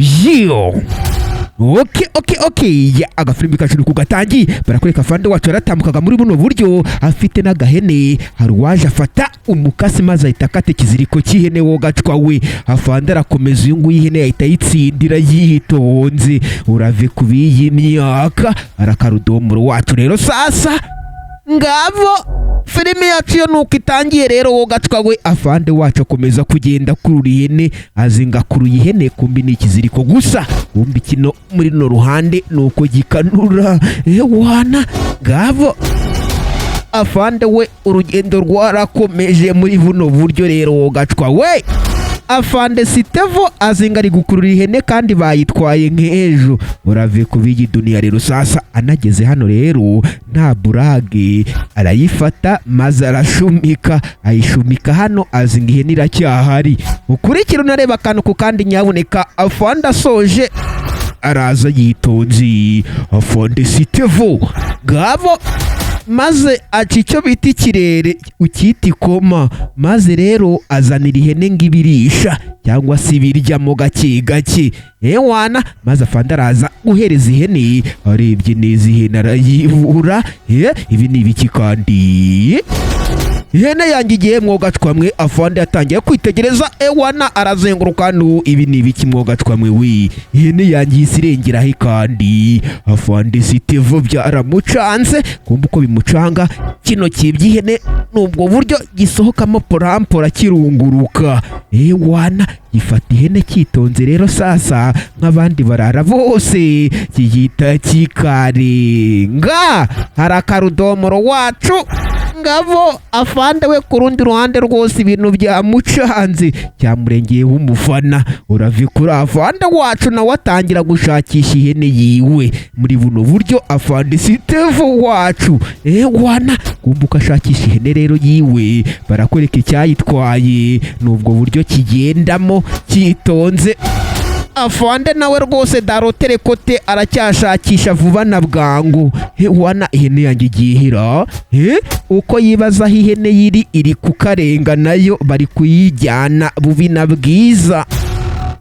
Yo, okay. Ya, agafilimi kacu ni kugatangiye. Barakwereka afande wacu yaratambukaga muri buno buryo afite n'agahene. Hari uwaje afata umukasi maze ahita akata ikiziriko cy'ihene. Wo gacwa we, afande arakomeza. Uyu nguyu ihene ahita ayitsindira yitonze. Urave ku b'iyi myaka arakarudomoro wacu. Rero sasa ngavo filimi yacu yo nuko itangiye. Rero wo gacwa we, afande wacu akomeza kugenda akurura ihene, azinga akuruye ihene, kumbi ni ikiziriko gusa. Kumbi kino muri runo ruhande nuko gikanura. Ewana, ngavo afande we, urugendo rwarakomeje muri buno buryo. Rero wo gacwa we, afande Sitevo azinga ari gukurura ihene kandi bayitwaye nk'ejo. Urave ku b'iyi duniya. Rero sasa anageze hano rero, nta burage, arayifata maze arashumika, ayishumika hano, azinga ihene iracyahari. Ukurikira unareba akantu ku kandi nyabuneka. Afande asoje araza yitonze, afande Sitevo ngabo, maze aca icyo bita ikirere, ukita ikoma, maze rero azanira ihene ngo ibirisha cyangwa se ibiryamo gake gake. Ewana, maze afande araza guhereza ihene, arebye neza ihene arayibura. Ibi ni ibiki kandi? Ihene yanjye igiye mwogacwamwe! Afande yatangiye kwitegereza. Ewana, arazenguruka hano. Ibi ni ibiki mwogacwamwe we? Ihene yanjye ihise irengeraho kandi. Afande Sitevo byaramucanze. Kumva uko bimucanga, kino kibye ihene ni ubwo buryo gisohokamo porampora kirunguruka. Ewana, gifata ihene cyitonze. Rero sasa nk'abandi barara bose kiyita kikarenga. Hari akarudomoro wacu ngabo. Afande we ku rundi ruhande rwose ibintu byamucanze, cyamurengeyeho umufana. Urave kuri afande wacu, nawe atangira gushakisha ihene yiwe muri buno buryo. Afande Sitevo wacu, ewana, kumva uko ashakisha ihene rero yiwe, barakwereka icyayitwaye n'ubwo buryo kigendamo cyitonze. Afande nawe rwose darotere kote aracyashakisha vuba na bwangu. He, wana, ihene yanjye igiye ihira. He, uko yibaza aho ihene yiri, iri kukarenga nayo bari kuyijyana bubi na bwiza.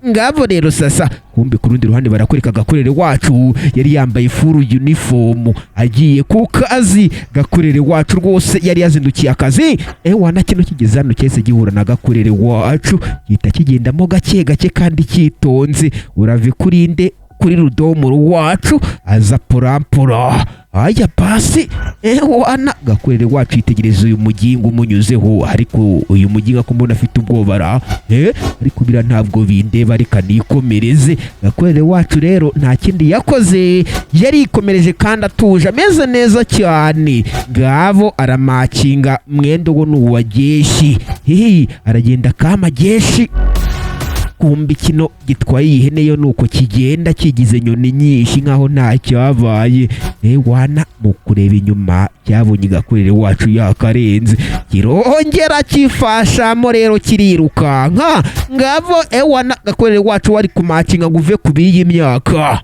Ngabo rero sasa, kumbe ku rundi ruhande barakwereka Gakorere wacu yari yambaye full uniform agiye ku kazi. Gakorere wacu rwose yari yazindukiye akazi. Ewana, kino kigeze hano cyahise gihura na Gakorere wacu, gihita kigendamo gake gake kandi cyitonze. Urave kuri nde? Kuri rudomoro wacu, aza porampora. Aya pasi, ewana, Gakorere wacu yitegereza uyu mugingo umunyuzeho. Ariko uyu mugingo ko mbona afite ubwoba ra? Ariko biriya ntabwo bindeba, reka nikomereze. Gakorere wacu rero nta kindi yakoze, yarikomereje kandi atuje ameze neza cyane. Ngabo aramakinga mwenda wo ni uwa geshi. Hihi, aragenda kama geshi. Kumbi kino gitwaye iyi hene yo nuko kigenda kigize nyoni nyinshi nkaho nta cyabaye. Ewana, mu kureba inyuma cyabonye Gakorere wacu yakarenze, kirongera kifashamo rero kirirukanka. Ngavo, ewana, Gakorere wacu wari kumakinga ngo uve ku b'iyi myaka.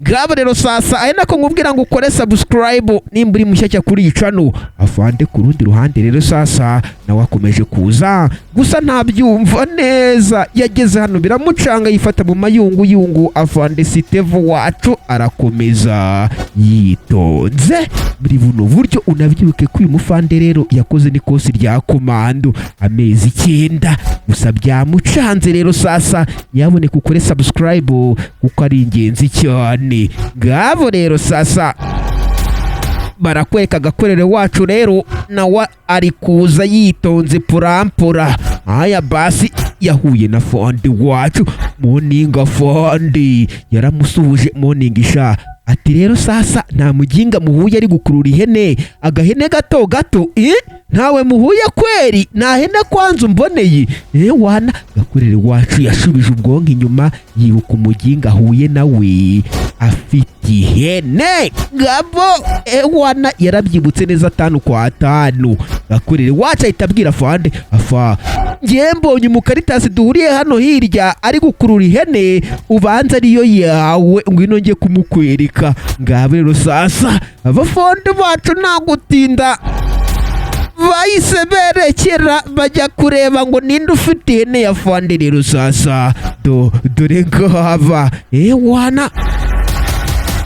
Ngabo rero sasa, ari nako nkubwira ngo ukore subscribe nimba uri mushyashya kuri iyi channel. Afande ku rundi ruhande rero sasa nawe akomeje kuza, gusa ntabyumva neza. Yageze hano biramucanga, yifata mu mayunguyungu. Afande Sitevo wacu arakomeza yitonze muri buno buryo. Unabyibuke ko uyu mufande rero yakoze n'ikosi rya komando amezi 9, gusa byamucanze. Rero sasa nyaboneka ukore subscribe kuko ari ingenzi cyane. Ngabo rero sasa barakwereka Gakorere wacu rero nawe ari kuza yitonze purampura. Aya basi, yahuye na fandi wacu. "Morning, afande." Yaramusuhuje. "Morning sha." Ati: "Rero sasa nta muginga muhuye ari gukurura ihene, agahene gato gato, eh? Ntawe muhuye kweri? Nta hene kwanza umboneye?" Wana, Gakorere wacu yashubije ubwonko inyuma, yibuka umuginga ahuye nawe afite ihene. Ngabo, ewana, yarabyibutse neza atanu kwa atanu. Gakorere wacu ahita abwira afande: "Afa, ngiye mbonye umukaritasi duhuriye hano hirya ari gukurura ihene, ubanza ariyo yawe, ngwino njye kumukwereka." Ngabo rero sasa abafonde bacu nta gutinda. Bahise berekera bajya kureba ngo ninde ufite ihene ya fande. Rero sasa dore ngaba, ewana,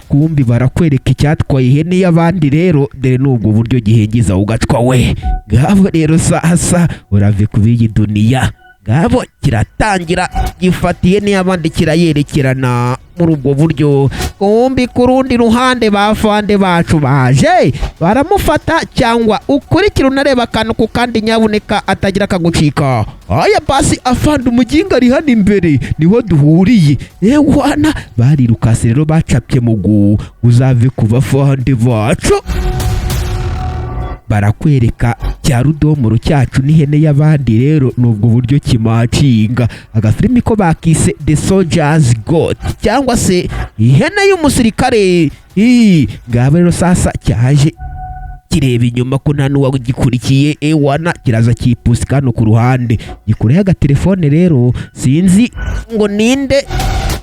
kumbi barakwereka icyatwaye ihene y'abandi. Rero dore n'ubwo buryo gihengiza ugacwa we. Ngabo rero sasa, urave ku b'iyi duniya. Ngabo kiratangira gifata ihene y'abandi, kirayerekerana muri ubwo buryo. Kumbi ku rundi ruhande ba fande bacu baje baramufata. Cyangwa ukurikira unareba akantu ku kandi, nyabuneka atagira akagucika. Aya basi, afande, umuginga ari hano imbere, niho duhuriye. Ewana, barirukase rero, bacapye mugu uzave ku bafande bacu. Barakwereka cya rudomoro cyacu n'ihene y'abandi. Rero ni ubwo buryo kimacinga. Agafilimi ko bakise The Soldier's Goat, cyangwa se ihene y'umusirikare. Ii, ngaba rero sasa cyaje kireba inyuma ko nta n'uwagikurikiye. Ewana, kiraza kipusika hano ku ruhande, gikureho agatelefone. Rero sinzi ngo ninde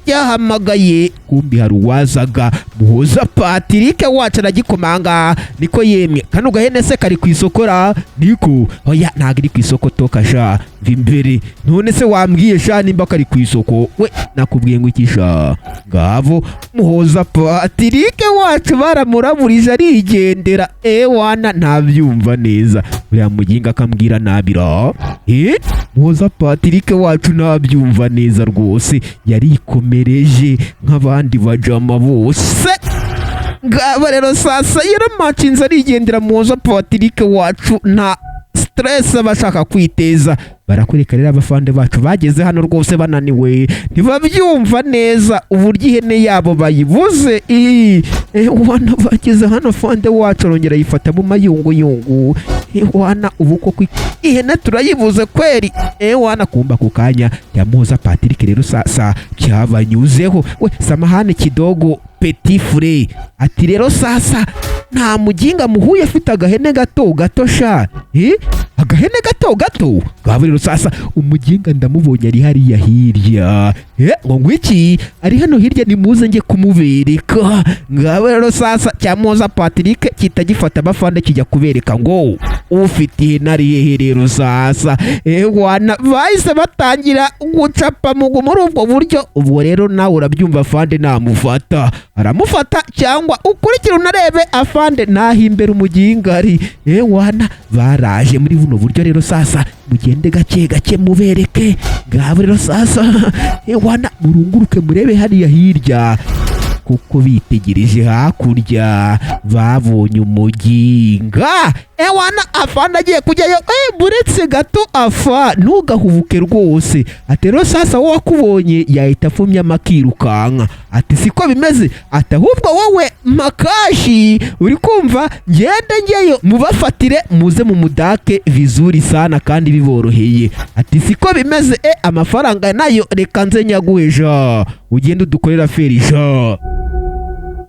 yahamagaye. Kumbi hari uwazaga. Muhoza Patrick wacu aragikomanga. Niko yemwe, kano gahene se kari ku isoko ra? Niko, oya, ntabwo iri ku isoko. Toka sha, mva imbere. None se wambwiye sha nimba kari ku isoko? We, nakubwiye ngo iki sha? Ngavo Muhoza Patrick wacu baramuraburije, arigendera. Ewana, ntabyumva neza uriya muginga akambwira nabira. Eh, Muhoza Patrick wacu ntabyumva neza rwose, yarikomereje nk'abandi bajama bose. Ngaba rero sasa yaramacinze, arigendera. Muhoza Patrick wacu nta stress aba ashaka kwiteza. Barakwereka rero abafande bacu bageze hano rwose bananiwe, ntibabyumva neza uburyo ihene yabo bayibuze. Ii, wana, bageze hano, fande wacu arongera ayifata mu mayunguyungu. Wana, ubu koko ihene turayibuze kweri? Wana, kumba ku kanya yamuhoza Patrick rero sasa cyabanyuzeho. We, samahani kidogo, petit frère. Ati rero sasa nta muginga muhuye afite agahene gato gato sha? Eh? Agahene gato gato. Ngabo rero sasa, umuginga ndamubonye, ari hariya hirya. Eh, ngo ngwiki? Ari hano hirya, nimuze njye kumubereka. Ngabo rero sasa cyamuhoza Patrick kita gifata abafande, kijya kubereka ngo ufite ihene ari hehe. Rero sasa, ewana, bahise batangira gucapa mugu muri ubwo buryo. Ubwo rero nawe urabyumva, afande namufata, aramufata. Cyangwa ukurikire unarebe afande naho imbere umuginga ari. Ewana, baraje muri buno buryo. Rero sasa mugende gake gake mubereke. Ngabo rero sasa, ewana, murunguruke murebe hariya hirya, kuko bitegereje hakurya babonye umuginga. Ewana, afande agiye kujyayo. Buretse gato afa, ntugahubuke rwose. Ati rero sasa wowe wakubonye yahita afumyamo akirukanka. Ati siko bimeze. Ati ahubwo wowe makashi, uri kumva, ngende ngeyo mubafatire, muze mu mudake vizuri sana kandi biboroheye. Ati siko bimeze. Amafaranga nayo reka nze nyaguhe ja, ugende udukorera feri ja.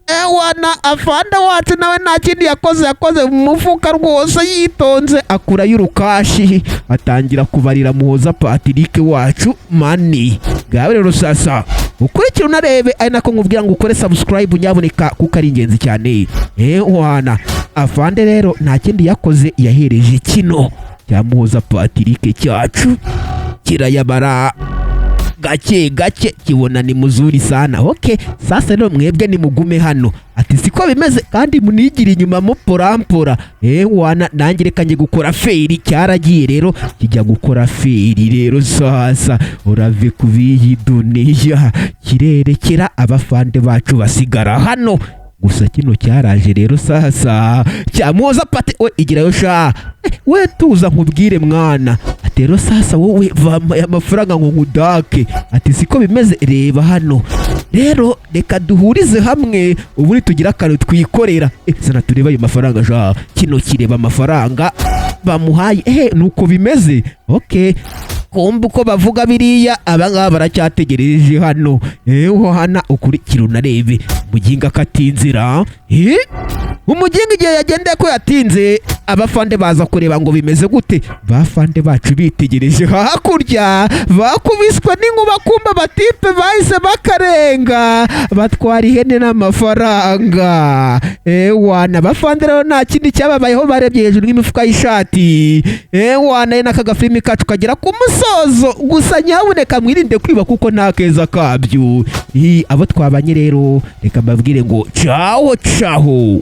Ewana, afande wacu nawe nta kindi yakoze, yakoze mu mufuka rwose yitonze, akurayo urukashi, atangira kubarira Muhoza Patrick wacu money. Ngawe rero sasa ukurikira unarebe, ari nako nkubwira ngo ukore subscribe nyaboneka, kuko ari ingenzi cyane. Ewana, afande rero nta kindi yakoze, yahereje kino cya Muhoza Patrick cyacu, kirayabara gake gake, kibona ni muzuri sana. Okay, sasa rero mwebwe nimugume hano. Ati siko bimeze, kandi munigire inyuma muporampora. Wana, nanjye reka njye gukora feri. Cyaragiye rero kijya gukora feri. Rero sasa urave ku b'iyi duniya, kirerekera abafande bacu basigara hano gusa. Kino cyaraje rero sasa cyamuhoza pate we, igirayo sha. We, tuza nkubwire mwana. Ati rero sasa wowe vampaye amafaranga ngo nkudake. Ati siko bimeze. Reba hano rero, reka duhurize hamwe ubundi tugire akantu twikorera. Sana turebe ayo mafaranga sha. Kino kireba amafaranga bamuhaye. Nuko bimeze. Okay, kumva uko bavuga biriya, abangaba baracyategereje hano. Eho hana ukurikira unarebe umuginga akatinzira. Umuginga igihe yagendeye ko yatinze. Abafande baza kureba ngo bimeze gute. Bafande bacu bitegereje hakurya, bakubiswe n'inkuba. Kumba batipe bahise bakarenga, batwara ihene n'amafaranga. Ewana, abafande rero nta kindi cyababayeho, barebye hejuru nk'imifuka y'ishati. Ewana, n'aka gafilimi kacu kagera ku musozo. Gusa nyabuneka mwirinde kwiba kuko nta keza kabyo. Abo twabanye rero, reka mbabwire ngo ciao ciao.